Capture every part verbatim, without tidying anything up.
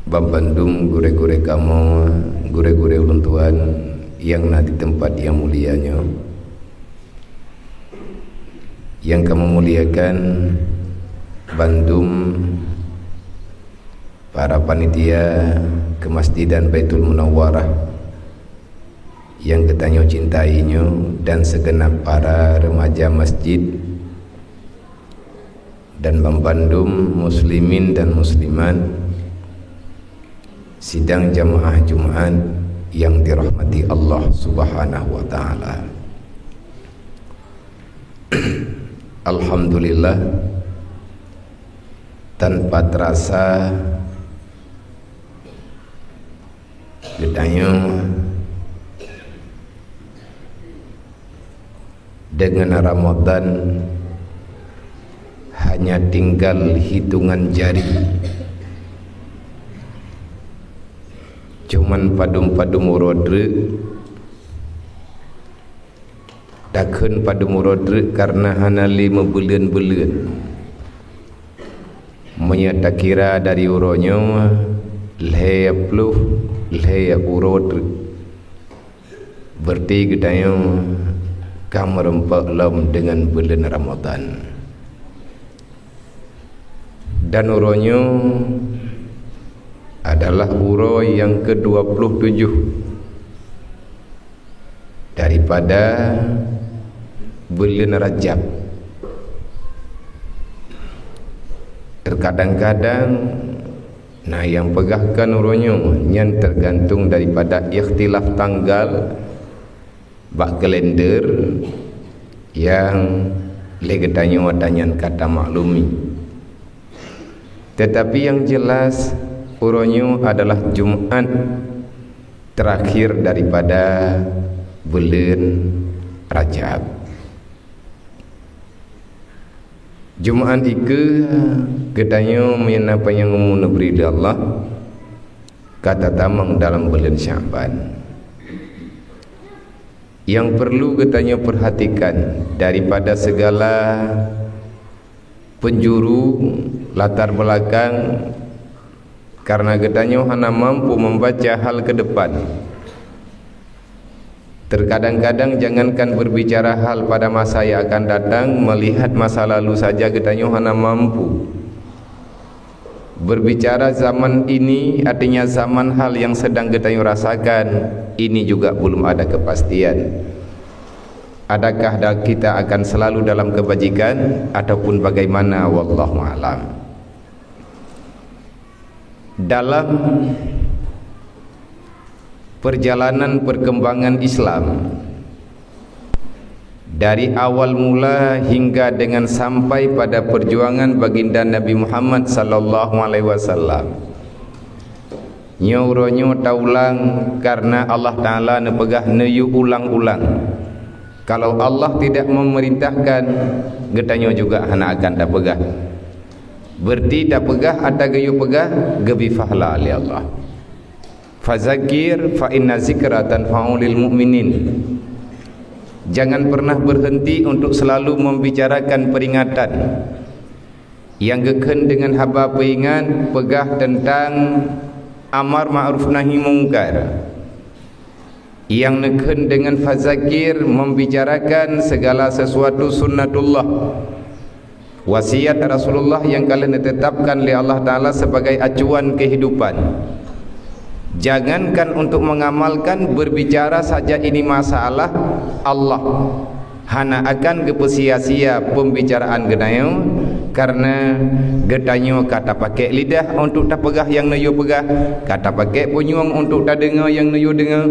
Bak bandum gurée-gurée kamoe, gurée-gurée ulôn tuan nyang na di teumpat nyang mulia nyoe. Nyang kamoe muliakan bandum para panitia Kemasjidan Baitul Munawwarah nyang geutanyoe cintai nyoe dan segenap para remaja masjid dan banbandum muslimin dan muslimat sidang jamaah Jumat nyang dirahmati Allah Subhanahu wa Ta'ala. Alhamdulillah, tanpa terasa geutanyoe deungon Ramadan hanya tinggal hitungan jari. Cuman padum-padum uroe treuk, takheun padum uroe treuk karena hana lé meubeuleuen-beuleuen. Meunyoe takira dari uroe nyoe lhée ploh lhée uroe treuk, berarti geutanyoe ka meurumpok lom deungon buleuen Ramadan. Dan uroe nyoe adalah uroe nyang keudua ploh tujoh daripada buleuen Rajab. Terkadang-kadang na nyang peugah keu uroe nyoe, nyan tergantung daripada ikhtilaf tanggal bak kalender nyang lé geutanyoe ata nyan ka tamaklumi. Tetapi nyang jelas, uroe nyoe adalah Jumat terakhir daripada buleuen Rajab. Jumat ikeue geutanyoe meunyoe na panyang umu neubri lé Allah, ka tatamong dalam buleuen Sya'ban. Nyang perlu geutanyoe perhatikan daripada segala penjuru latar belakang, karena geutanyoe hana mampu membaca hal ke depan. Terkadang-kadang jangankan berbicara hal pada masa yang akan datang, melihat masa lalu saja geutanyoe hana mampu. Berbicara zaman ini, artinya zaman hal yang sedang geutanyoe rasakan, ini juga belum ada kepastian. Adakah da-, kita akan selalu dalam kebajikan ataupun bagaimana? Wallahu a'lam. Dalam perjalanan perkembangan Islam, dari awal mula hingga dengan sampai pada perjuangan Baginda Nabi Muhammad sallallahu alaihi wasallam, nyoe uroe nyoe taulang karena Allah Ta'ala neupeugah neuyue ulang-ulang. Kalau Allah tidak memerintahkan, geutanyoe juga hana akan tapeugah. Berarti tapeugah ata geuyue peugah, geubri pahala lé Allah. Fazakir fa inna zikra tanfa'u lil mu'minin. Jangan pernah berhenti untuk selalu membicarakan peringatan. Nyang geukheun deungon haba peuingat, peugah teuntang amar ma'ruf nahi mungkar. Nyang neukheun deungon fazakir, membicarakan segala sesuatu sunnatullah, wasiat Rasulullah nyang ka lheueh neutetapkan lé Allah Ta'ala sebagai acuan kehidupan. Jangankan untuk mengamalkan, berbicara saja ini masalah Allah, hana akan geupeusia-sia pembicaraan geutanyoe, karena geutanyoe ka tapakék lidah untuk tapeugah nyang neuyue peugah, ka tapakék punyueng untuk tadeungoe nyang neuyue deungoe,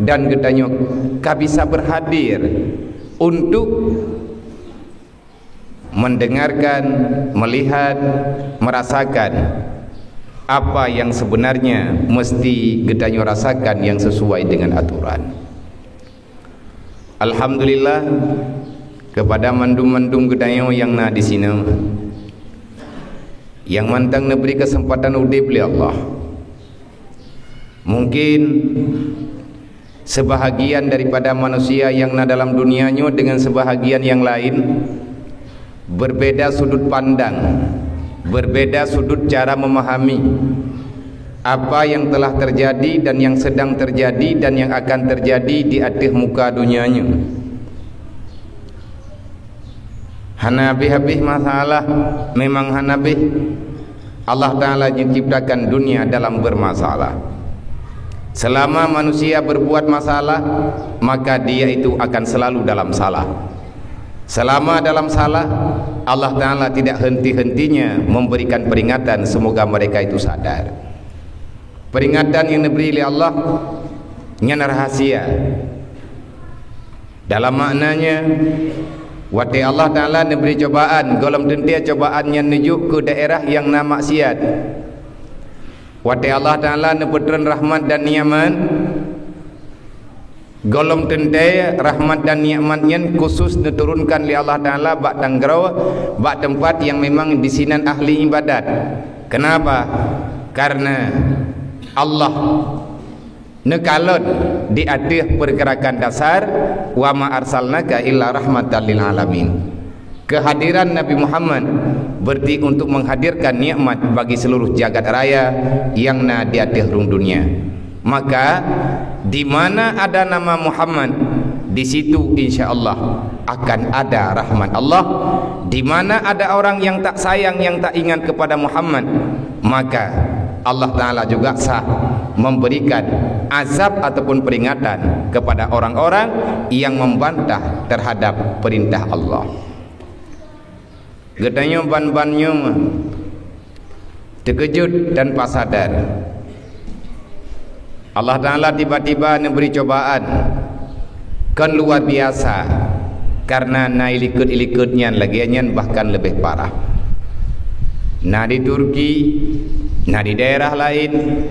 dan geutanyoe ka bisa berhadir untuk mendengarkan, melihat, merasakan apa yang sebenarnya mesti geutanyoe rasakan yang sesuai dengan aturan. Alhamdulillah kepada mandum-mandum geutanyoe nyang na disinoe, nyang mantong neubri keuseumpatan udeb lé Allah. Mungkin sebahagian daripada manusia nyang na dalam dunia nyoe deungon sebahagian nyang laén berbeda sudut pandang, berbeda sudut cara memahami. Apa yang telah terjadi dan yang sedang terjadi dan yang akan terjadi di ateueh muka donya nyoe. Hana habéh-habéh masalah, memang hana habéh. Allah Ta'ala menciptakan dunia dalam bermasalah. Selama manusia berbuat masalah, maka dia itu akan selalu dalam salah. Selama dalam salah, Allah Ta'ala tidak henti-hentinya memberikan peringatan, semoga mereka itu sadar. Peringatan yang diberi oleh Allah nyan rahasia. Dalam maknanya, watée Allah Ta'ala neubri cobaan, gohlom teuntée cobaan nyan neujok keu daerah nyang na maksiat. Watée Allah Ta'ala neupeutreun rahmat dan nikmat, gohlom teuntée rahmat dan nikmat nyan khusus neuturunkan lé Allah Ta'ala bak tanggroe, bak teumpat nyang memang disinan ahli ibadat. Kenapa? Karena Allah neukalon di ateueh peurgerakan dasar, "Wa ma arsalnaka illa rahmatan lil alamin." Kehadiran Nabi Muhammad berarti untuk menghadirkan nikmat bagi seluruh jagat raya nyang na di ateueh rhueng dunia. Maka, di mana ada nama Muhammad, di situ insya Allah akan ada rahmat Allah. Di mana ada orang yang tak sayang, yang tak ingat kepada Muhammad, maka Allah Ta'ala juga sah memberikan azab ataupun peringatan kepada orang-orang yang membantah terhadap perintah Allah. Geutanyoe ban-ban nyoe teukeujot tanpa sadar. Allah Ta'ala tiba-tiba neubri cobaan kon luar biasa, karena na ilikot-ilikot nyan lagée nyan bahkan leubeh parah. Na di Turki, na di daerah laén,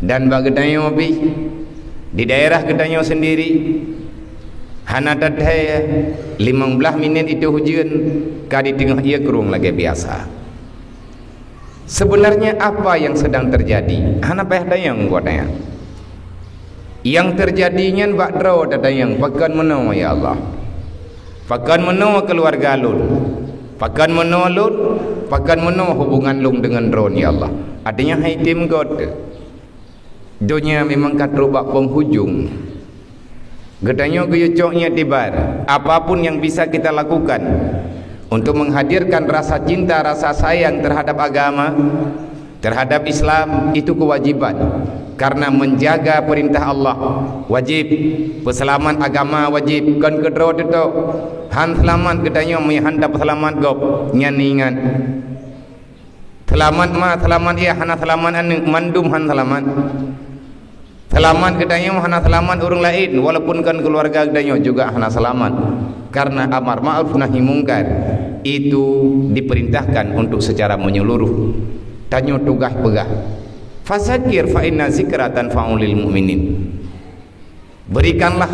dan bak geutanyoe pih, di daerah geutanyoe sendiri, hana teuthée limong blaih minét itu hujeuen ka di teungoh ié krueng lagée biasa. Sebenarnya apa yang sedang terjadi? Hana payah tanyong geutanyoe. Nyang teujadi nyan bak droe tatanyong, "Pakon meunoe, ya Allah? Pakon meunoe keuluwarga lôn? Pakon meunoe lôn? Pakon meunoe hubungan lôn deungon Droe, ya Allah?" Artinya, hai tem göt. Donya memang ka trok bak penghujung. Geutanyoe geuyue cok iktibar, apapun yang bisa kita lakukan untuk menghadirkan rasa cinta, rasa sayang terhadap agama, terhadap Islam, itu kewajiban. Karena menjaga perintah Allah wajib, peuseulamat agama wajib, kon keudroe teutok. Han seulamat geutanyoe meunyo han tapeuseulamat gob, nyan ingat. Seulamat ma, seulamat yah, hana seulamat aneuëk, mandum han seulamat. Seulamat geutanyoe hana seulamat ureuëng laén, walaupun kon keuluwarga geutanyoe juga hana seulamat. Karena amar ma'ruf nahi mungkar itu diperintahkan untuk secara menyeluruh. Tanyoe tugaih peugah, "Fazakir fa inna zikra tanfa'ul lil mu'minin." Berikanlah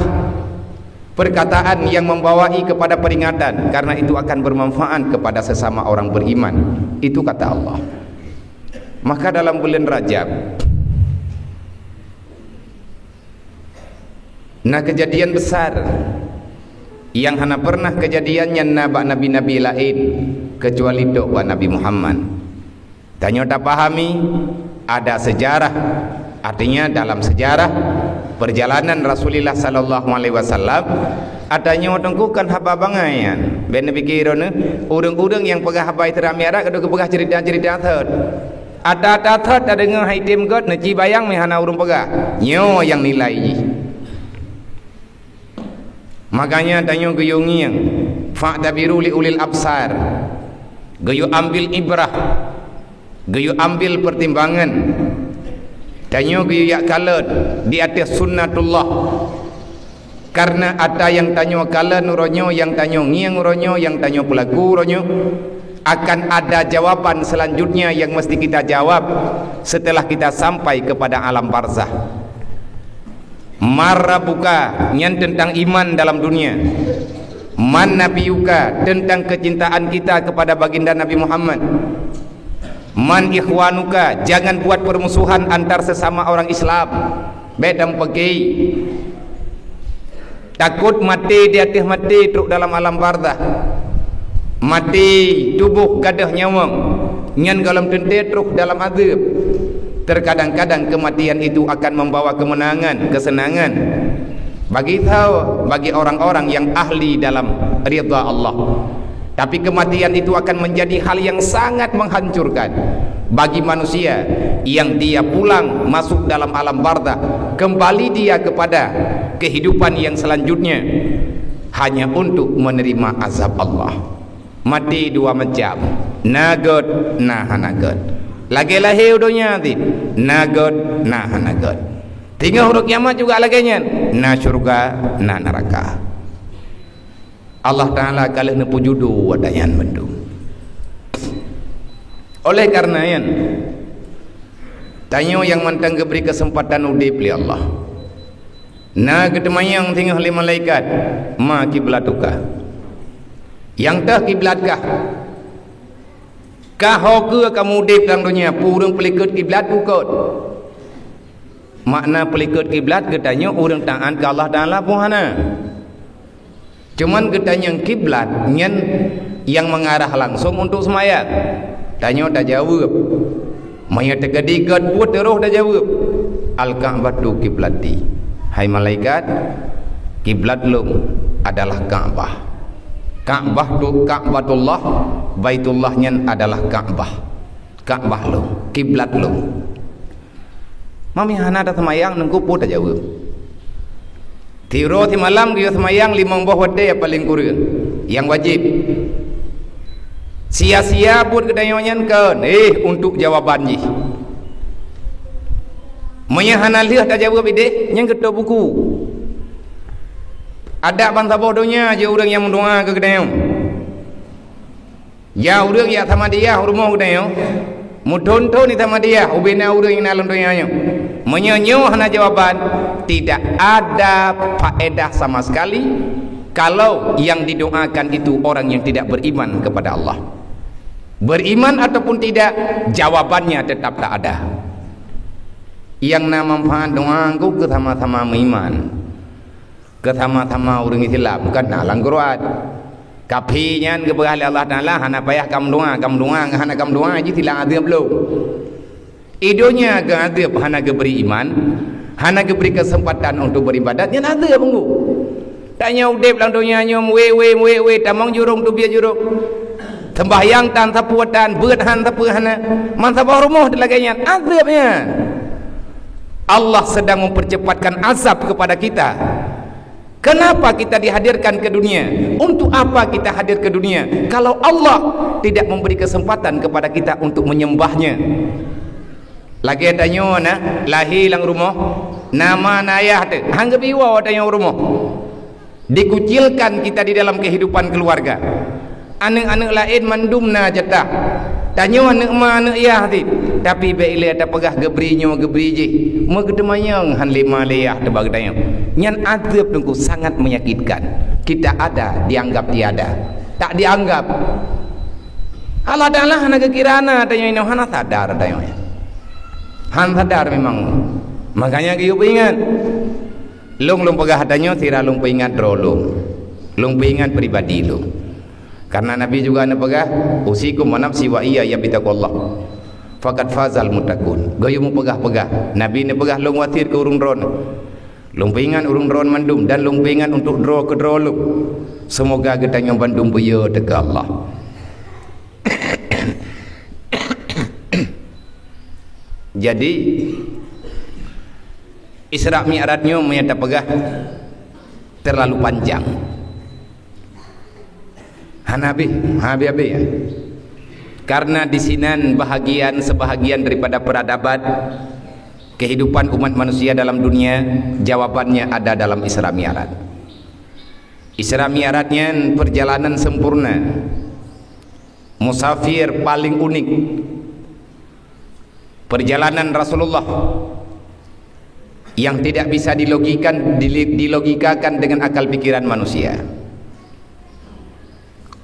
perkataan yang membawai kepada peringatan, karena itu akan bermanfaat kepada sesama orang beriman. Itu kata Allah. Maka dalam bulan Rajab, na kejadian besar yang hana pernah kejadian nyang na bak nabi-nabi laén kecuali tok bak Nabi Muhammad. Tanyoe tapahami, ada sejarah, artinya dalam sejarah perjalanan Rasulullah sallallahu alaihi wasallam, atanyoe teungku kan haba bangai nyan. Bék neupike droeneuh, ureuëng-ureuëng nyang peugah haba Isra Mi'raj ka geupeugah cerita-cerita thot. Ata-ata thot tadeungoe hai tem göt neuci bayang meuhana ureuëng peugah. Nyoe nyang nilai jih. Makanya tanyoe geuyue ngieng, "Fa'tabiru li ulil absar." Geuyue ambil ibrah, geuyue ambil pertimbangan. Tanyoe geuyue yak kalon di ateueh sunnatullah. Karena ata nyang tanyoe kalon uroe nyoe, nyang tanyoe ngieng uroe nyoe, nyang tanyoe peulaku uroe nyoe, akan ada jawaban selanjutnya yang mesti kita jawab setelah kita sampai kepada alam barzah. Man rabbuka, nyan teuntang iman dalam dunia. Man nabiyuka, teuntang keucintaan kita kepada baginda Nabi Muhammad. Man ikhwanuka, jangan buat permusuhan antar sesama orang Islam. Bék tameupeuki. Takot maté di ateueh maté trok dalam alam barzah. Maté tuboh gadôh nyawöng, nyan gohlom teuntée trok dalam azeueb. Terkadang-kadang kematian itu akan membawa kemenangan, kesenangan. Bagi tho, bagi orang-orang yang ahli dalam ridha Allah. Tapi kematian itu akan menjadi hal yang sangat menghancurkan bagi manusia yang dia pulang masuk dalam alam barzakh, kembali dia kepada kehidupan yang selanjutnya hanya untuk menerima azab Allah. Maté dua macam, na gét, na hana gét. Lagée lahé u donya cit, na gét, na hana gét. Teungoh uroe kiamat juga lagée nyan, na syeuruga, na neuraka. Allah Taala ka lheueh neupeujudoe watanyan bandum. Oleh karena nyan, tanyoe nyang mantong geubri keuseumpatan udeb lé Allah, na geuteumayang singoh lé malaikat, "Ma kiblatuka?" Nyang toh kiblat kah? Ka ho keue kamoe udeb lam donya, peue ureuëng peulikot kiblat bukon? Makna peulikot kiblat geutanyoe ureuëng taát keu Allah Taala peue hana? Cuman geutanyoe kiblat nyan nyang mengarah langsung untuk seumayang. Tanyoe tajaweueb. Meunyoe teukeudi gét buet teurôh tajaweueb, "Al-Ka'batu kiblati." Hai malaikat, kiblat lôn adalah Ka'bah. Ka'bah tu Ka'batullah, Baitullah nyan adalah Ka'bah. Ka'bah lôn, kiblat lôn. Mami hana taseumayang nungku peue tajaweueb. Tiroe simalam geuyue seumayang limong boh watée nyang paleng kureueng, nyang wajéb. Sia-sia buet geutanyoe nyan kon, eh, untuk jawaban jih. Meunyoe hana lheueh tajaweueb ideh, nyan geutôp buku. Adak bansaboh donya jeuet ureuëng nyang meudoá keu geutanyoe. Ya ureuëng jak samadiyah u rumoh geutanyoe, meuthon-thon di samadiyah, ubena ureuëng nyang na lam donya nyoe. Meunyoe nyoe hana jawaban, tidak ada faedah sama sekali kalau yang didoakan itu orang yang tidak beriman kepada Allah. Beriman ataupun tidak, jawabannya tetap tak ada. Yang na manfaat doa ku keu sama-sama meuiman. Keu sama-sama ureuëng Islam, kan na lam Quran. Kaphé nyan geupeugah lé Allah Taala, "Hana payah kamoe doá, kamoe doá ngon hana kamoe doá jih silang azeueb lôn." I donya geuazeueb hana geubri iman, hana geubri keuseumpatan untuk beuribadat, nyan azeueb teungku. Tanyoe udeb lam donya nyoe meuwé-wé, meuwé-wé, tamong jurông teubiet jurông. Seumbahyang tan sapeue tan, beuet han sapeue hana. Mansaboh rumoh lagée nyan, azeueb nyan. Allah sedang mempercepatkan azab kepada kita. Kenapa kita dihadirkan ke dunia? Untuk apa kita hadir ke dunia? Kalau Allah tidak memberi kesempatan kepada kita untuk menyembah-Nya. Lagée tanyoe na, lahé lam rumoh, na ma na yah teuh, han geubi woe tanyoe u rumoh. Dikucilkan kita di dalam kehidupan keluarga. Aneuëk-aneuëk laén mandum na jatah. Tanyoe aneuëk ma aneuëk yah cit. Tapi bék ilée tapeugah geubri nyoe geubri jih. Meugeuteumayang han lé ma lé yah teuh bak geutanyoe. Nyan azeueb teungku sangat menyakitkan. Kita ada dianggap tiada. Tak dianggap. Allah Taala hana geukira na tanyoe inoe, hana sadar tanyoe. Han sadar memang. Makanya geuyue peuingat. Lôn, lôn peugah tanyoe sira lôn peuingat droe lôn. Lôn peuingat pribadi lôn. Karena Nabi juga neupeugah, "Usikum wa nafsi wa iyaya bitaqwallah. Faqad fazal muttaqun." Geuyue meupeugah-peugah. Nabi neupeugah, "Lôn wasiet keu ureuëng droe." Lôn peuingat ureuëng droe mandum dan lôn peuingat untuk droe keu droe lôn. Semoga geutanyoe bandum beuyeu teuka Allah. Jadi, Isra Mi'raj nyoe meunyo tapeugah terlalu panjang. Hana habéh, hana habéh-habéh ya. Karena di sinan bahagian, sebahagian daripada peradaban kehidupan umat manusia dalam dunia, jawabannya ada dalam Isra Mi'raj. Isra Mi'raj nyan perjalanan sempurna. Musafir paling unik. Perjalanan Rasulullah yang tidak bisa dilogikan, dili-, dilogikakan dengan akal pikiran manusia.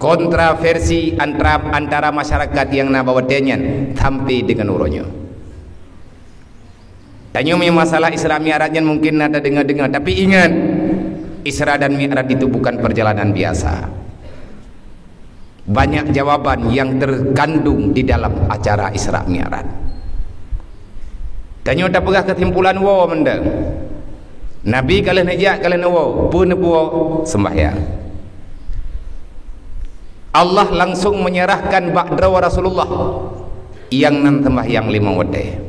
Kontroversi antara, antara masyarakat yang na bak watée nyan sampai dengan uroe nyoe. Tanyoe meunyoe masalah Isra Mi'raj nyan mungkin na tadeungoe-deungoe, tapi ingat, Isra dan Mi'raj itu bukan perjalanan biasa. Banyak jawaban yang terkandung di dalam acara Isra Mi'raj. Tanyoe tapeugah keusimpulan woe mantong. Nabi ka lheueh neujak, ka lheueh neuwoe, peue neuwoe? Sembahyang. Allah langsung menyerahkan bak droe Rasulullah nyang nan sembahyang limong watée.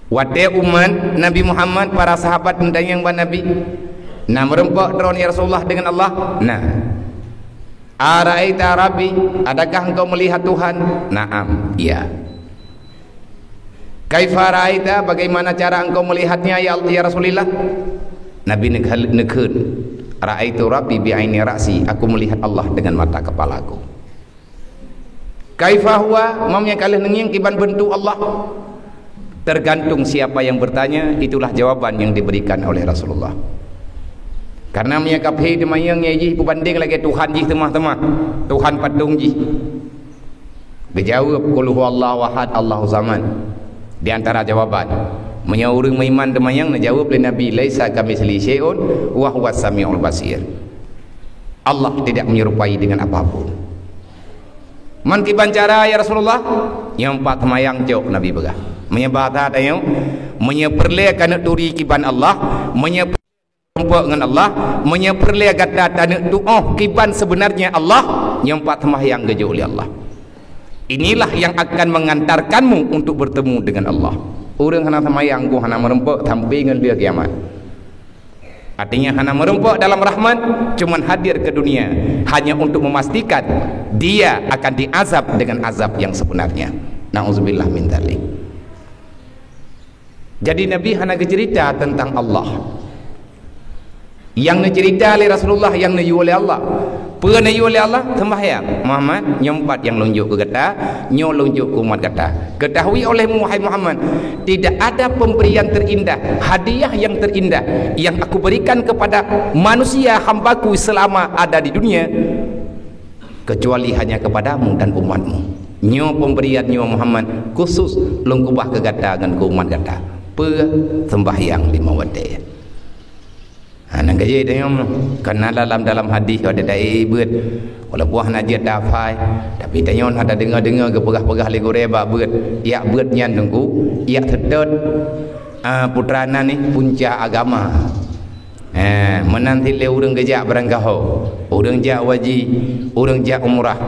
Watée umat Nabi Muhammad, para sahabat meutanyong bak Nabi, "Na meureumpok droeneuh ya Rasulullah deungon Allah?" "Na." "Ara'aita Rabbi, adakah engkau melihat Tuhan?" "Na'am, iya." "Kaifa ra'aita, bagaimana cara engkau melihatnya ya, ya Rasulillah?" Nabi neukheun, "Ra'aitu Rabbi bi'aini ra'si, aku melihat Allah dengan mata kepalaku." "Kaifa huwa, mam nyang ka lheueh neungieng kiban beuntuk Allah?" Tergantung siapa yang bertanya, itulah jawaban yang diberikan oleh Rasulullah. Karena meunyoe kafé teumanyong, nyan jih peubandeng lagée Tuhan jih teumah-teumah, Tuhan patong jih. Geujaweueb, "Qul huwallahu ahad, Allahu samad." Di antara jawaban, meunyoe ureuëng meuiman teumanyong, neujaweueb lé Nabi, "Laisa kamitslihi syai'un wa huwas samiul basir." Allah tidak menyerupai dengan apapun. "Man kiban cara, ya Rasulullah?" "Nyoe pat teumayang cok," Nabi peugah. Meunyoe bahasa tanyoe, meunyoe peureulée keuneuk turi kiban Allah, meunyoe peureulée ngon Allah, meunyoe peureulée gata taneuk tuoh kiban sebenarnya Allah, nyoe pat teumayang geujok lé Allah. Inilah yang akan mengantarkanmu untuk bertemu dengan Allah. Ureuëng hana teumayang, ku hana meureumpok sampai ngon lheueh kiamat. Artinya, hana meureumpok dalam rahmat, cuman hadir ke dunia hanya untuk memastikan dia akan diazab dengan azab yang sebenarnya. Nauzubillah min dzalik. Jadi, Nabi hana geuceurita tentang Allah. Nyang neuceurita lé Rasulullah, nyang neuyue lé Allah. Peue neuyue lé Allah? Sembahyang. "Muhammad, nyoe pat nyang lôn jok keu gata, nyoe lôn jok keu umat gata. Ketahui olehmu, wahai Muhammad, tidak ada pemberian terindah, hadiah yang terindah yang aku berikan kepada manusia hambaku selama ada di dunia, kecuali hanya kepadamu dan umatmu. Nyoe pemberian nyoe, Muhammad, khusus lôn keubah keu gata ngon keu umat gata." Peue? Sembahyang limong watée. Ha, nyang ka jeuet tanyoe, kana dalam, dalam hadis ada dai beuet. Walaupun hana jeuet tahafai, tapi tanyoe hana deungoe-deungoe geupeugah-peugah lé gurée bak beuet. Jak beuet nyan teungku, jak seutôt, ah, putra nan nyoe punca agama. Eh, meunan cit lé ureuëng geujak barangkaho, ureuëng jak haji, ureuëng jak umrah.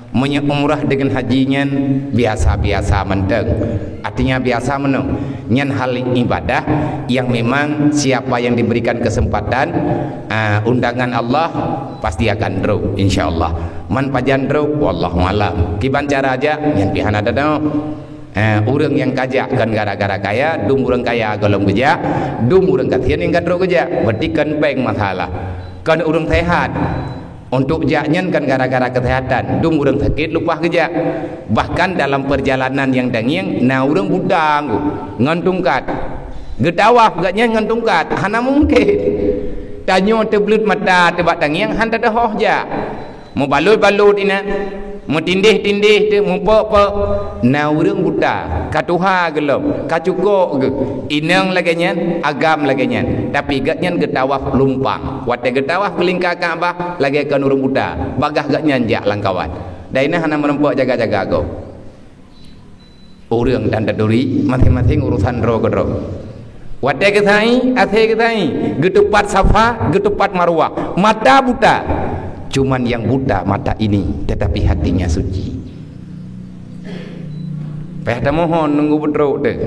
Meunyoe umrah deungon haji nyan biasa-biasa mantong. Artinya biasa meunoe. Nyan hal ibadah yang memang siapa yang diberikan kesempatan, ah, undangan Allah, pasti akan trok, insya Allah. Man pajan trok, wallahu alam. Kiban cara jak, nyan pih hana teudoe. Eh, ureuëng nyang ka jak kon gara-gara kaya, dum ureuëng kaya gohlom geujak, dum ureuëng gasien nyang ka trok geujak. Berarti kon péng masalah. Kon ureuëng sehat. Untuk jak nyan kan gara-gara kesehatan, dum ureuëng sakét leupah geujak. Bahkan dalam perjalanan nyang tangieng, na ureuëng buta ngon tungkat. Geutawaf gobnyan ngon tungkat, hana mungken. Tanyoe teubleut mata teuh bak tangieng, hana teuhoh jak. Meubalot-balot inan, meutindeh-tindeh teuh, meupok-pok. Na ureuëng buta, ka tuha gohlom, ka cukok geuh. Inong lagée nyan, agam lagée nyan. Tapi gobnyan geutawaf lumpang. Watée geutawaf geulingka Ka'bah lagée kon ureuëng buta, bagaih gobnyan jak lam kawan. Dan inan hana meureumpok jaga-jaga gob. Ureuëng dan taturi, maséng-maséng urusan droe keudroe. Watée geusai, asée geusai, geutupat Safa, geutupat Marwah. Mata buta. Cuman yang buta mata ini, tetapi hatinya suci. Payah tamohon nunggu beutrok teuh.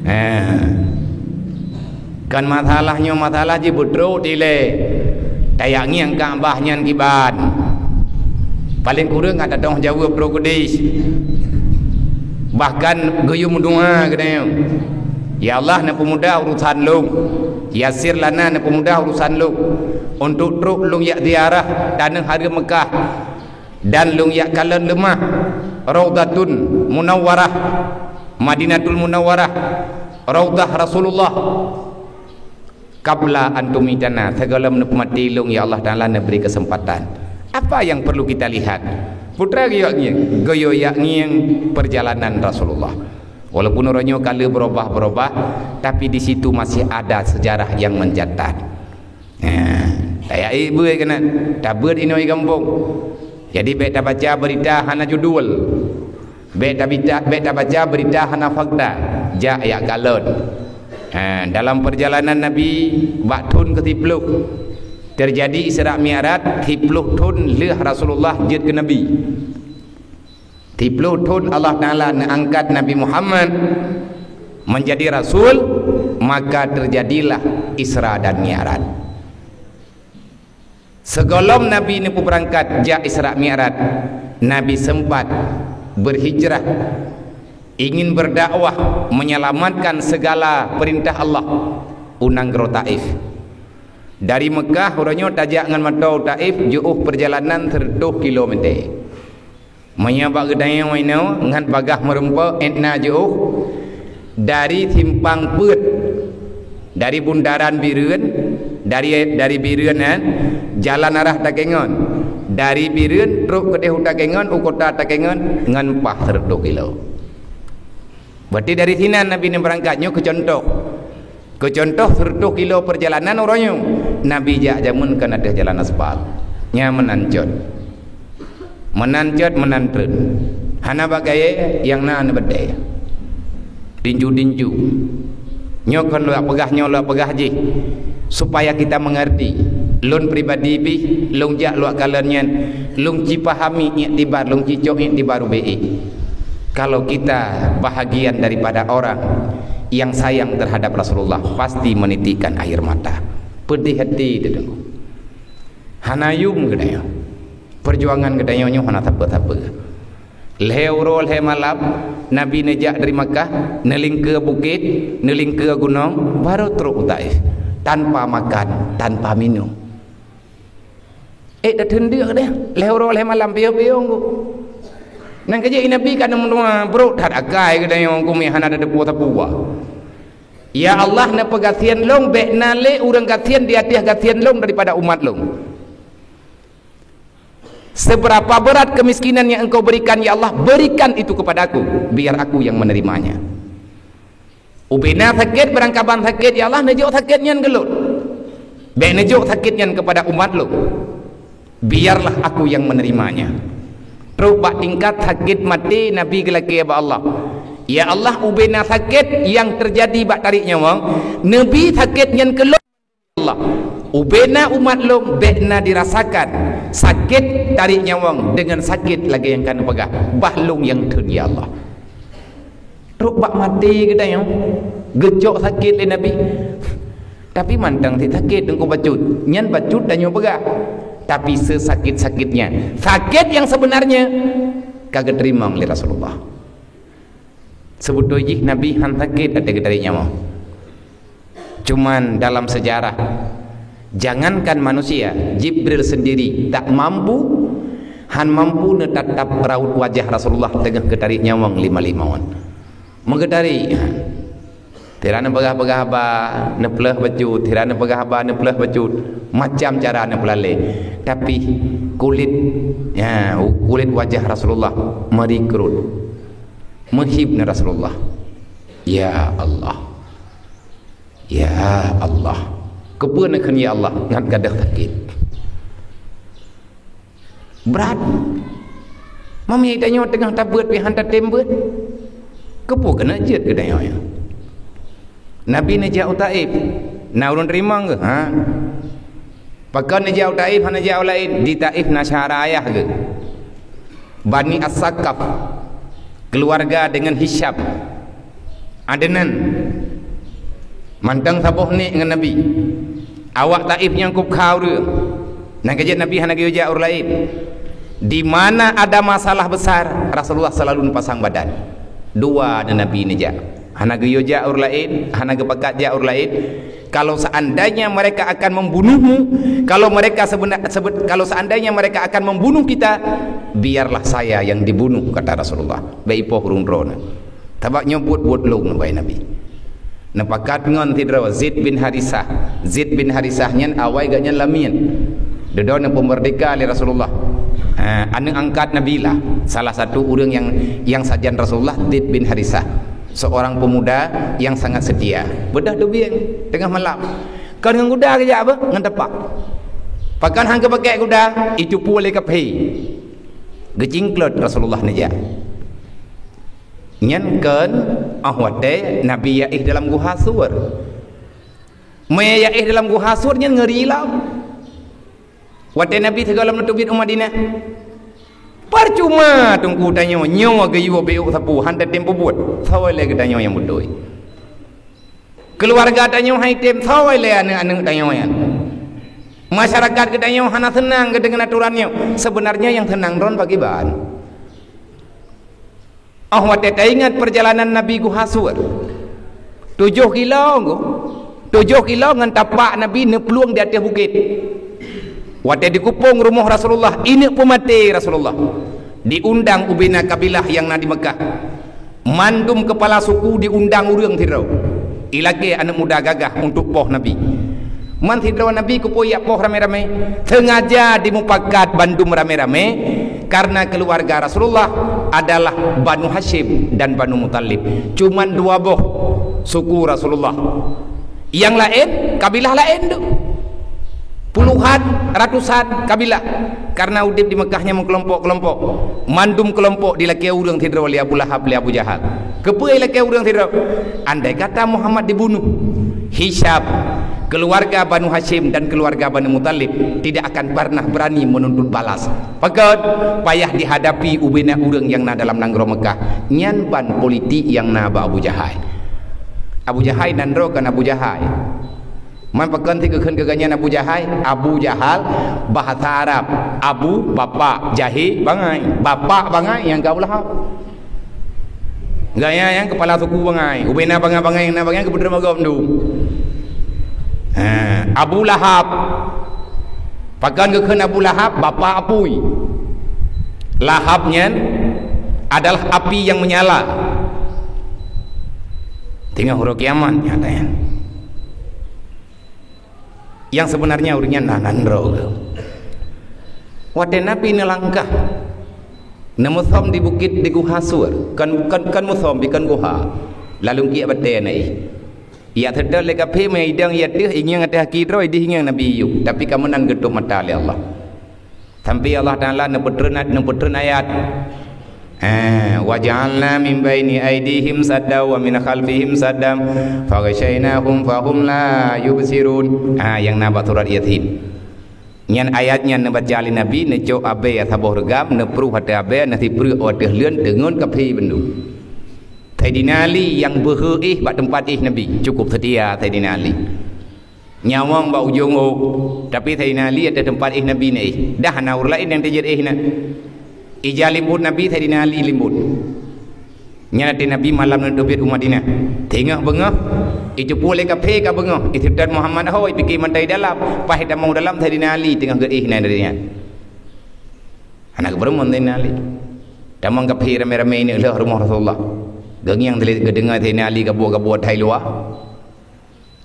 Ha. Kan masalah nyoe masalah jih beutrok dilée. Tajak ngieng Ka'bah nyan kiban. Paléng kureueng ka tatong jaweueb droe keudeh. Bahkan geuyue meudoa geutanyoe, "Ya Allah, neupeumudah urusan lôn. Yassir lana, neupeumudah urusan lôn. Untuk trok lôn jak ziarah taneuh hareuem Meukah." Dan lôn jak kalon leumah Raudhatun Munawwarah, Madinatul Munawwarah, Raudhah Rasulullah. Qabla an tumitana, sigohlom neupeumaté lôn, ya Allah Taala neubri keuseumpatan. Apa yang perlu kita lihat? Putra geuyue ngieng, geuyue jak ngieng perjalanan Rasulullah. Walaupun uroe nyoe ka lheueh beurubah-beurubah, tapi di situ masih ada sejarah yang mencatat. Ha, tajak ék beuet keunan, tabeuet inoe gampông. Jadi bék tabaca beurita hana judul. Bék tabita-, bék tabaca beurita hana fakta, jak jak kalon. Ha, dalam peurjalanan Nabi bak thon keu siplôh, teujadi Isra Mi'raj, siplôh thon lheueh Rasulullah jeuet keu Nabi. Siplôh thon Allah Taala neuangkat Nabi Muhammad meunjadi rasul, maka teujadilah Isra dan Mi'raj. Sigohlom Nabi neupeubeurangkat jak Isra Mi'raj, Nabi seumpat beurhijrah, ingin beurdakwah, meunyeulamatkan sigala peurintah Allah u nanggroe Taif. Dari Meukah, uroe nyoe tajak ngon moto u Taif, jiôh peurjalanan sireutôh kilomète. Meunyoe bak geutanyoe inoe ngon bagaih meurumpok, ék na jiôh dari simpang peuet, dari bundaran Bireuen, dari, dari Bireuen, eh, jalan arah Takengon. Dari Bireuen trok keudéh u Takengon, u kota Takengon, ngon paih sireutôh kilo. Berarti dari sinan Nabi neubeurangkat, nyoe keu contoh. Keu contoh, sireutôh kilo peurjalanan uroe nyoe, Nabi jak jameun kon ateueh jalan aspal. Nyan meunan cot. Meunan cot, meunan treun. Hana bak kayèe, nyang na neubeudée. Tinju-tinju. Nyoe kon lôn peugah, nyoe lôn peugah jih, supaya kita mengerti. Lôn pribadi pih, lôn jak lôn kalon nyan, lôn cipahami iktibar, lôn cicok iktibar ubé. Kalau kita bahagian daripada orang yang sayang terhadap Rasulullah, pasti menitikkan air mata. Pedih hati teuh. Hana yuem geutanyoe. Perjuangan geutanyoe nyoe hana sapeue-sapeue. Lhèe uroe lhèe malam, Nabi neujak dari Makkah, neulingkeu bukét, neulingkeu gunong, baru trok u Taif. Tanpa makan, tanpa minum. Eh, dah teudeuk deh. Lhèe uroe lhèe malam, piôh-piôh ngon. Nyan keuh jih Nabi ka neumeudoa, brok that akai geutanyoe, keumiah hana tateupeue sapeue. Ya Allah, neupeugasien lôn, bék na lé ureuëng gasien di ateueh gasien lôn daripada umat lôn. Seberapa berat kemiskinan yang Engkau berikan, ya Allah, berikan itu kepada aku, biar aku yang menerimanya. Ubé na sakét, beurangkaban sakét, ya Allah, neujok sakét nyan keu lôn. Bék neujok sakét nyan kepada umat lôn. Biarlah aku yang menerimanya. Trok bak tingkat sakét maté, Nabi geulakée bak Allah, "Ya Allah, ubé na sakét nyang teujadi bak tarék nyawöng, neubi sakét nyan keu lôn, ya Allah. Ubé na umat lôn bék na dirasakan sakét tarék nyawöng deungon sakét lagée nyang ka neupeugah, bah lôn nyang theun, ya Allah." Trok bak maté geutanyoe, geucok sakét lé Nabi. Tapi mantong cit sakét teungku bacut. Nyan bacut tanyoe peugah. Tapi sesakét-sakét nyan, sakét nyang sebenarnya ka geuteurimong lé Rasulullah. Seubeutôi jih Nabi han sakét ateueh geutarék nyawöng. Cuman dalam sejarah, jangankan manusia, Jibril sendiri tak mampu, han mampu neutatap raut wajah Rasulullah teungoh geutarék nyawöng lima limong. Meugeutarék, ha. Sira neupeugah-peugah haba, neupleuh bacut, sira neupeugah haba, neupleuh bacut. Macam cara neupeulalé. Tapi kulét, ya, kulét wajah Rasulullah meurekrut. Meuhib na Rasulullah. Ya Allah. Ya Allah. Keupeue neukheun ya Allah ngat gadôh sakét? Brat. Meunyoe tanyoe teungoh tabeuet pih han tatem beuet, keupeue keuneuk jeuet keu tanyoe nyoe? Nabi neujak u Taif, na ureuëng teurimong geuh? Ha? Pakon neujak u Taif, hana jak u laén? Di Taif na syedara ayah geuh. Bani As-Saqaf, keuluwarga deungon Hisyam, Adnan, mantong saboh nek ngon Nabi. Awak Taif nyang kub kha ureuëng. Nyang keujeuet Nabi hana geuyue jak ureuëng laén. Di mana ada masalah besar, Rasulullah selalu neupasang badan. Dua na Nabi neujak. Hana geuyue jak ureuëng laén, hana geupakat jak ureuëng laén. "Kalau seandainya mereka akan membunuhmu, kalau mereka sebena-, sebe-, kalau seandainya mereka akan membunuh kita, biarlah saya yang dibunuh," kata Rasulullah. Bék ipoh ureuëng droeneuh. Sabab nyoe buet-buet lôn, wahai Nabi. Neupakat ngon sidroe Zaid bin Harisah. Zaid bin Harisah nyan awai gobnyan lamiet. Dudoe neupeumeurdeka lé Rasulullah. Ha, aneuëk angkat Nabi lah. Salah satu ureuëng nyang, nyang sajan Rasulullah, Zaid bin Harisah. Seorang pemuda yang sangat setia. Beudôh teubieng teungoh malam. Kon ngon guda geujak beuh, ngon tepak. Pakon han geupakék guda, icupu lé kaphé. Geucingklot Rasulullah neujak. Nyan kon óh watée Nabi yaéh dalam guha Sur. Meunyo yaéh dalam guha Sur nyan ngeuri lom. Watée Nabi sigohlom neuteubiet u Madinah, percuma teungku tanyoe nyoe geuyue beuet sapeue hana tem peubuet. Soe lé geutanyoe nyang beutôi? Keuluwarga tanyoe hai tem, soe lé aneuëk-aneuëk tanyoe nyan? Masyarakat geutanyoe hana seunang geudeungon atoran nyoe. Sebenarnya nyang seunang droen pakriban? Óh watée taingat peurjalanan Nabi guha Sur, tujoh kilo, tujoh kilo ngon tapak Nabi neuplueng di ateueh bukét. Watée dikupông rumoh Rasulullah, ineuk peumaté Rasulullah, diundang ubena kabilah nyang na di Meukah. Mandum keupala suku diundang ureuëng sidroe. Ilakée aneuëk muda gagah untuk poh Nabi. Man sidroe Nabi kupeujak poh ramé-ramé, seungaja dimupakat bandum ramé-ramé, karena keuluwarga Rasulullah adalah Banu Hasyim dan Banu Muthalib. Cuman dua boh suku Rasulullah. Nyang laén, kabilah laén tu. Puluhan, ratusan kabilah. Karena udeb di Meukah nyan meukelompok-kelompok. Mandum kelompok dilakée ureuëng sidroe lé Abu Lahab, lé Abu Jahal. Keupeue ilakée ureuëng sidroe? Andai kata Muhammad dibunuh, Hisham, keluarga Banu Hasyim dan keluarga Banu Muthalib tidak akan pernah berani menuntut balas. Pakon? Payah dihadapi ubena ureuëng nyang na dalam nanggroe Meukah. Nyan ban politik nyang na bak Abu Jahai. Abu Jahai nan droe kon Abu Jahai. Man pakon sit geukheun keu gobnyan Abu Jahai? Abu Jahal, bahasa Arab. Abu, bapak, Jahi, bangai. Bapak bangai nyang keu Abu Lahab. Gobnyan nyang keupala suku bangai. Ubena bangai-bangai nyang na bangai geupeudeuh magom tu. Ha, Abu Lahab. Pakon geukheun Abu Lahab? Bapak apui. Lahab nyan adalah api yang menyala. Teungoh uroe kiamat nyan. Nyang sebenarnya ureuëng nyan na nanggroe. Watée Nabi neulangkah, neumeusom di bukét di guha Sur, kon, kon, kon meusom, bukon guha. Lalu kiek batée na ih. Yak seutôt lé kafé meuidong yak teuh ingieng ateueh aki droe idih ingieng Nabi Ayub, tapi ka meunan geutôp mata lé Allah. Sampai Allah Taala neupeutreun, neupeutreun ayat. Eh, "Wa ja'alna min baini aidihim sadda wa min khalfihim sadda, faghasyainahum fahum la yubsirun." Ha, nyang na bak surat Yasin. Nyan ayat nyan neubaca lé Nabi, neucok abée saboh reugam, neupruh ateueh abée, neusipreuk ateueh leuen, teungon kafé bandum. Saidina Ali nyang beuhe éh bak teumpat éh Nabi, cukup seutia Saidina Ali. Nyawöng bak ujong ôk, tapi Saidina Ali ateueh teumpat éh Nabi na éh. Dah hana ureuëng laén nyang teujeuet éh na. Ija limbot Nabi, Saidina Ali limbot. Nyan ateueh Nabi malam neuteubiet u Madinah. Teungoh beungoh, iteupeue lé kafé ka beungoh, iseutôt Muhammad ho, ipike mata i dalam, paih tamong dalam Saidina Ali teungoh geuéh na dari nyan. Hana geupeureumeun Saidina Ali. Tamong kafé ramé-ramé ineuk lheueh rumoh Rasulullah. Geungieng geudeungoe Saidina Ali gabuek-gabuek thai luwa.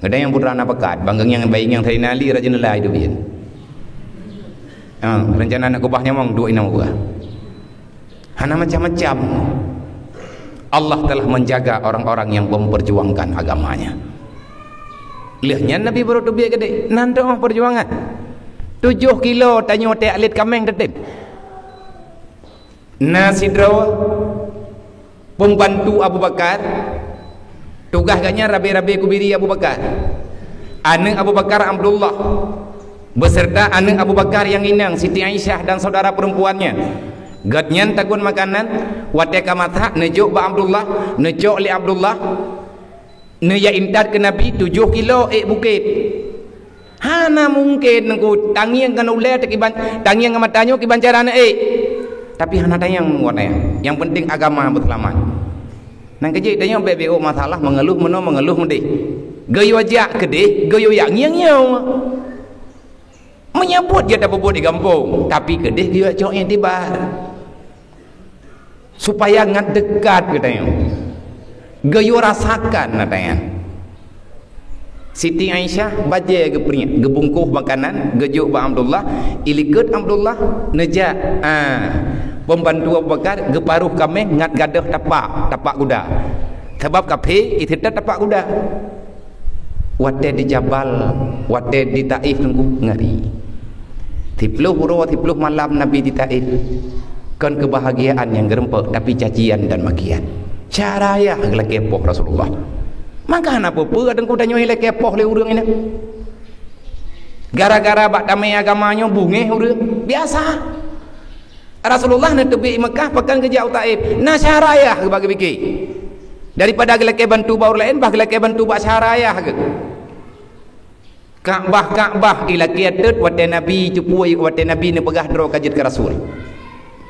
Geutanyoe putra na pakat, bang geungieng baingieng Saidina Ali raja neulai dubiet. Ha, rencana nak keubah nyawöng duek inong geuh. Hana macam-macam. Allah telah menjaga orang-orang yang memperjuangkan agamanya. Lheueh nyan Nabi baru teubiet keudeh, nan teuh perjuangan. Tujoh kilo tanyoe teuh alet kaméng teutem. Na sidroe pembantu Abu Bakar, tugaih gobnyan rabe-rabe kubiri Abu Bakar. Aneuk Abu Bakar Abdullah, beserta aneuk Abu Bakar nyang inong Siti Aisyah dan saudara perempuannya. Gobnyan takon makanan, watée ka masak, neujok bak Abdullah, neucok lé Abdullah, neuya intat keu Nabi tujoh kilo ék bukét. Hana mungken, Teungku, tangieng ngon ulée teukiban, tangieng ngon mata nyoe kiban cara neuék. Tapi hana tanyong ngon nyan. Nyang penting agama beuseulamat. Nyang keujeuet tanyoe bék beuet masalah, meungeuluh meunoe, meungeuluh meudéh. Geuyue jak keudéh, geuyue jak ngieng nyoe. Meunyoe buet jeuet tapeubuet di gampông, tapi keudéh geuyue cok iktibar. Supaya ngat deukat geutanyoe. Geuyue rasakan na tanyan. Siti Aisyah bajée geupeurunoe, geubungkôh makanan, geujok bak Abdullah, ilikot Abdullah neujak, ah, pembantu Abu Bakar geuparoh kaméng ngat gadôh tapak, tapak kuda. Sabab kafé iseutôt tapak kuda. Watée di Jabal, watée di Taif Teungku, ngeri. Siploh uroe, siploh malam Nabi di Taif. Kon keubahgiaan nyang geureumpok, tapi cacian dan makian. Cara yah geulakée poh Rasulullah. Maka hana peue-peue teungku tanyoe ilakée poh lé ureuëng inong. Gara-gara bak tamé agama nyoe bungéh ureuëng. Biasa. Rasulullah neuteubiet Mekah, pakon geujak u Taif. Na syahara yah geubagi pike. Daripada geulakée bantu bak ureuëng laén, bah geulakée bantu bak syahara yah geuh. Ka'bah-Ka'bah ilakée teut watée Nabi teupue, watée Nabi neupeugah droe ka jeuet keu Rasul.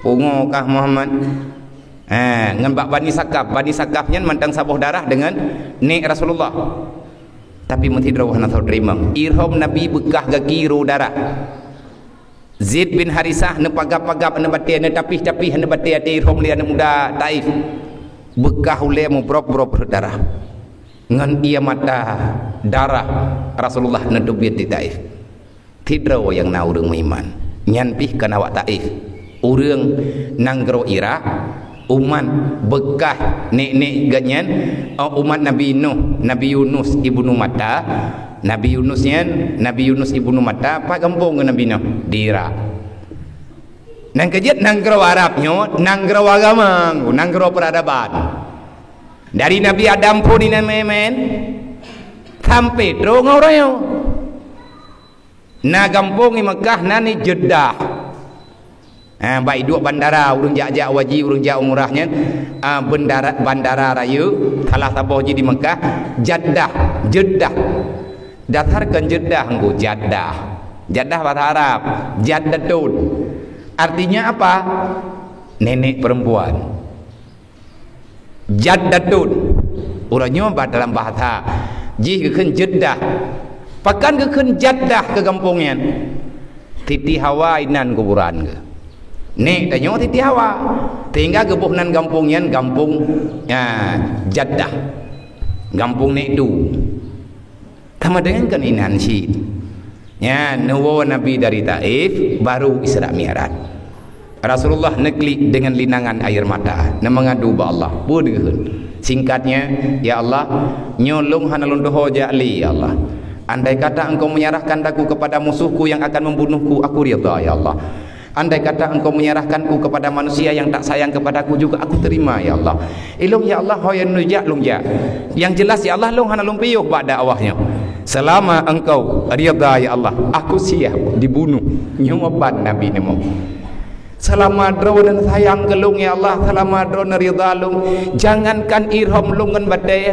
Pungo kah Muhammad? Ha, ngon bak Bani Sakaf. Bani Sakaf nyan mantong saboh darah deungon nek Rasulullah. Tapi meusidroe hana soe teurimong. Ihram Nabi beukah gaki ro darah. Zaid bin Harisah neupagab-pagab aneuk batée, neutapih-tapih aneuk batée até ihram lé aneuk muda Taif. Beukah ulée mubrok-brok rhot darah. Ngon ié mata darah Rasulullah neuteubiet di Taif. Sidroe nyang na ureuëng meuiman. Nyan pih kon awak Taif. Ureuëng nanggroe Irak, umat beukah nek-nek geuh nyan, eh, umat Nabi Nuh, Nabi Yunus ibnu Matta. Nabi Yunus nyan, Nabi Yunus ibnu Matta, pat gampông geuh Nabi Nuh? Di Irak. Nang keujeuet nanggroe Arab nyoe, nanggroe agama, nanggroe peuradaban. Dari Nabi Adam phon inan meumen, sampai trok ngon uroe nyoe. Na gampông i Mekah nan ni Jeddah. Ha, bak iduek bandara, ureuëng jak-jak haji, ureuëng jak umrah nyan, ah, bandara, bandara rayeuk, salah saboh jih di Mekah, Jaddah, Jeddah. Dasar kon Jeddah, engko Jaddah. Jaddah bahasa Arab, Jaddatun. Artinya apa? Nenek perempuan. Jaddatun. Uroe nyoe ba dalam bahasa jih geukheun Jeddah. Pakon geukheun Jaddah keu gampông nyan? Siti Hawa inan kuburan geuh. Nek tanyoe Siti Hawa. Sehingga geuboh nan gampông nyan gampông, ya, Jaddah. Gampông nek tu. Sama dengan kan inan cit. Nyan, neuwoe Nabi dari Taif, baru Isra Mi'raj. Rasulullah neuklik dengan linangan air mata, neumengadu bak Allah. Peue geukheun? Singkatnya, "Ya Allah, nyoe lôn hana lôn tuho jak lé, ya Allah. Andai kata Engkau menyerahkan aku kepada musuhku yang akan membunuhku, aku ridha, ya Allah. Andai kata Engkau menyerahkanku kepada manusia yang tak sayang kepadaku juga, aku terima, ya Allah. Ilôn, ya Allah, ho nyang neujak, lôn jak. Yang jelas, ya Allah, lôn hana lôn piôh bak dakwah nyoe. Selama Engkau ridha, ya Allah, aku siap dibunuh." Nyoe ban Nabi neumoe. "Selama Droeneuh sayang keu lôn, ya Allah, selama Droeneuh ridha lôn, jangankan ihram lôn ngon batée,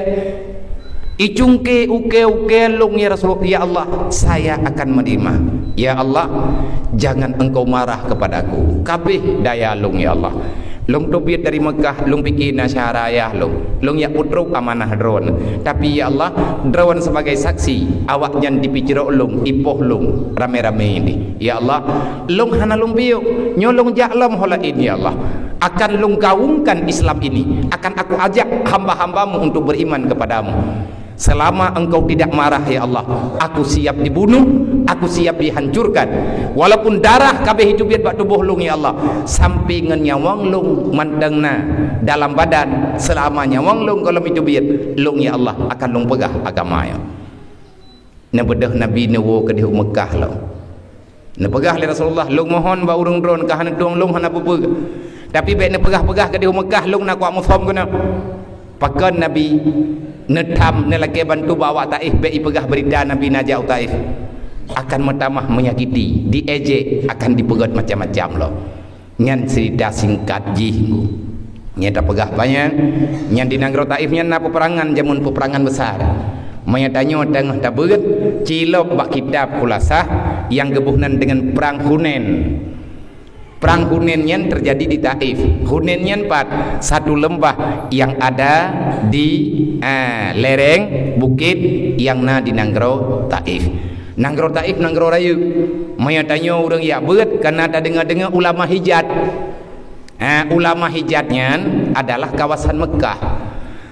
i cungke ukée-ukée lôn, ya Rasul, ya Allah, saya akan menerima. Ya Allah, jangan Engkau marah kepadaku. Ka abéh daya lôn, ya Allah. Lôn teubiet dari Mekah, lôn pike na syahara yah lôn. Lôn jak peutrok amanah Droeneuh. Tapi, ya Allah, Droeneuh sebagai saksi, awaknyan jipiceurok lôn, ipoh lôn ramé-ramé nyoe. Ya Allah, lôn hana lôn piôh, nyoe lôn jak lom ho laén, ya Allah. Akan lôn gaungkan Islam ini, akan aku ajak hamba-hamba-Mu untuk beriman kepada-Mu. Selama Engkau tidak marah, ya Allah, aku siap dibunuh, aku siap dihancurkan. Walaupun darah ka abéh jiteubiet bak tuboh lôn, ya Allah, sampai ngon nyawöng lôn mantong na dalam badan, selama nyawöng lôn gohlom jiteubiet, lôn, ya Allah, akan lôn peugah agama nyoe." Neubeudôh Nabi neuwoe keudéh u Mekah lom. Neupeugah lé Rasulullah, "Lôn mohon bak ureuëng droeneuh ka hana tueng lôn hana peue-peue. Tapi bék neupeugah-peugah keudéh u Mekah lôn na kuat muphom keunoe." Pakon Nabi neutham neulakée bantu bak awak Taif, bék ipeugah beurita Nabi na jak u Taif. Akan meutamah menyakiti, diejek, akan dipeugét macam-macam lom. Nyan cerita singkat jih, Bu. Nyan tapeugah panyang, nyan di nanggroe Taif nyan na peperangan, jameun peperangan besar. Meunyo tanyoe teungoh tabeuet, cilok bak kitab Khulasah nyang geuboh nan deungon Prang Hunain. Prang Hunain nyan teujadi di Taif. Hunain nyan pat satu leumbah nyang ada di, ah, lereng bukét nyang na di nanggroe Taif. Nanggroe Taif nanggroe rayeuk. Meunyo tanyoe ureuëng jak beuet, ka na tadeungoe-deungoe ulama Hijaz. Ha, ulama Hijaz nyan adalah kawasan Mekah.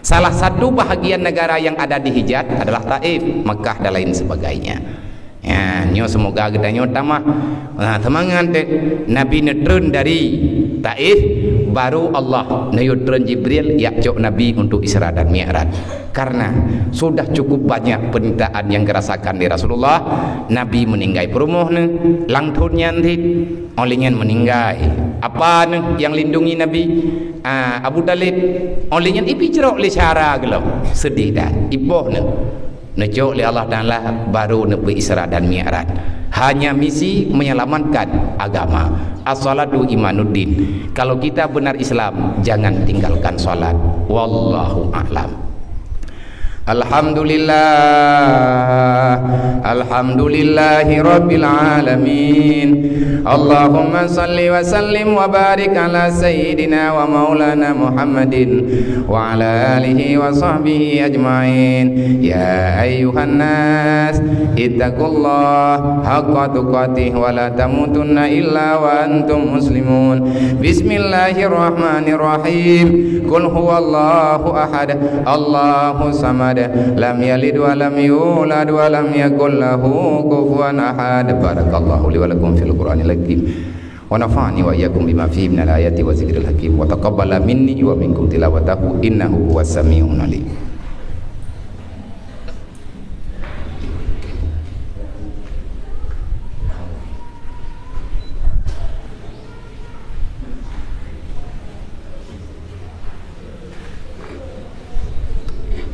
Salah satu bahagian negara yang ada di Hijaz adalah Taif, Mekah dan lain sebagainya. Ya, nyoe semoga geutanyoe tamah, ha, seumangat deh. Nabi neutreun dari Taif, baru Allah neuyue treun Jibril jak cok Nabi untuk Isra dan Mi'raj. Karena sudah cukup banyak penderitaan yang gerasakan di Rasulullah, Nabi meuninggai peurumoh neuh, lam thon nyan cit, óh lheueh nyan meuninggai. Apa neuh nyang lindungi Nabi? Ah, Abu Thalib. Óh lheueh nyan ipi ceurok lé syara geulom. Seudeh that. Ipoh neuh. Neucok lé Allah Taala, baru neupeu Isra dan Mi'raj. Hanya misi menyelamatkan agama. As-salatu imaduddin. Kalau kita benar Islam, jangan tinggalkan salat. Wallahu a'lam. Alhamdulillah. Alhamdulillahi rabbil alamin. Allahumma salli wa sallim wa barik ala sayyidina wa maulana Muhammadin wa ala alihi wa sahbihi ajma'in. Ya ayyuhan nas, ittaqullaha haqqa tuqatih wa la tamutunna illa wa antum muslimun. Bismillahirrahmanirrahim. Qul huwallahu ahad, Allahus samad, lam yalid wa lam yulad wa lam yakul lahu kufuwan ahad. Barakallahu li wa lakum fil Qur'anil Hakim. Wa nafa'ani wa iyyakum bima fihi minal ayati wa dzikril hakim. Wa taqabbala minni wa minkum tilawatahu innahu huwas sami'un alim.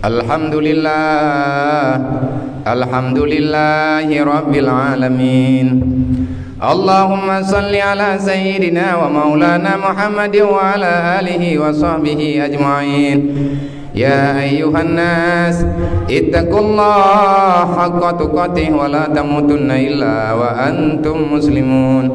Alhamdulillah. Alhamdulillahi rabbil alamin. Allahumma salli ala sayyidina wa maulana Muhammadin wa ala alihi wa sahbihi ajma'in. Ya ayyuhan nas, ittaqullaha haqqa tuqatih wa la tamutunna illa wa antum muslimun.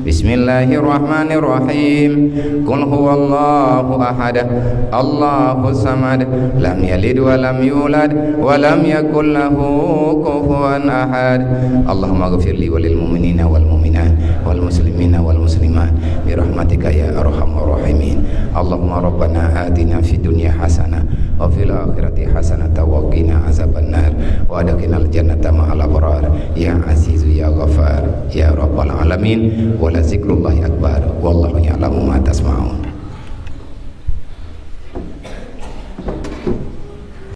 Bismillahirrahmanirrahim. Qul huwallahu ahad, Allahus samad, lam yalid wa lam yulad wa lam yakul lahu kufuwan ahad. Allahumma ghfir li wa lil mu'minina wal mu'minat wal muslimina wal muslimat bi rahmatika ya arhamar rahimin. Allahumma rabbana atina fid dunya hasanah wa fil akhirati hasanah wa qina azabannar wa adkhilnal jannata ma'al abrar ya azizu ya ghafar ya rabbal alamin. Wa la zikrullahi akbar. Wallahu ya'lamu ma tasma'un.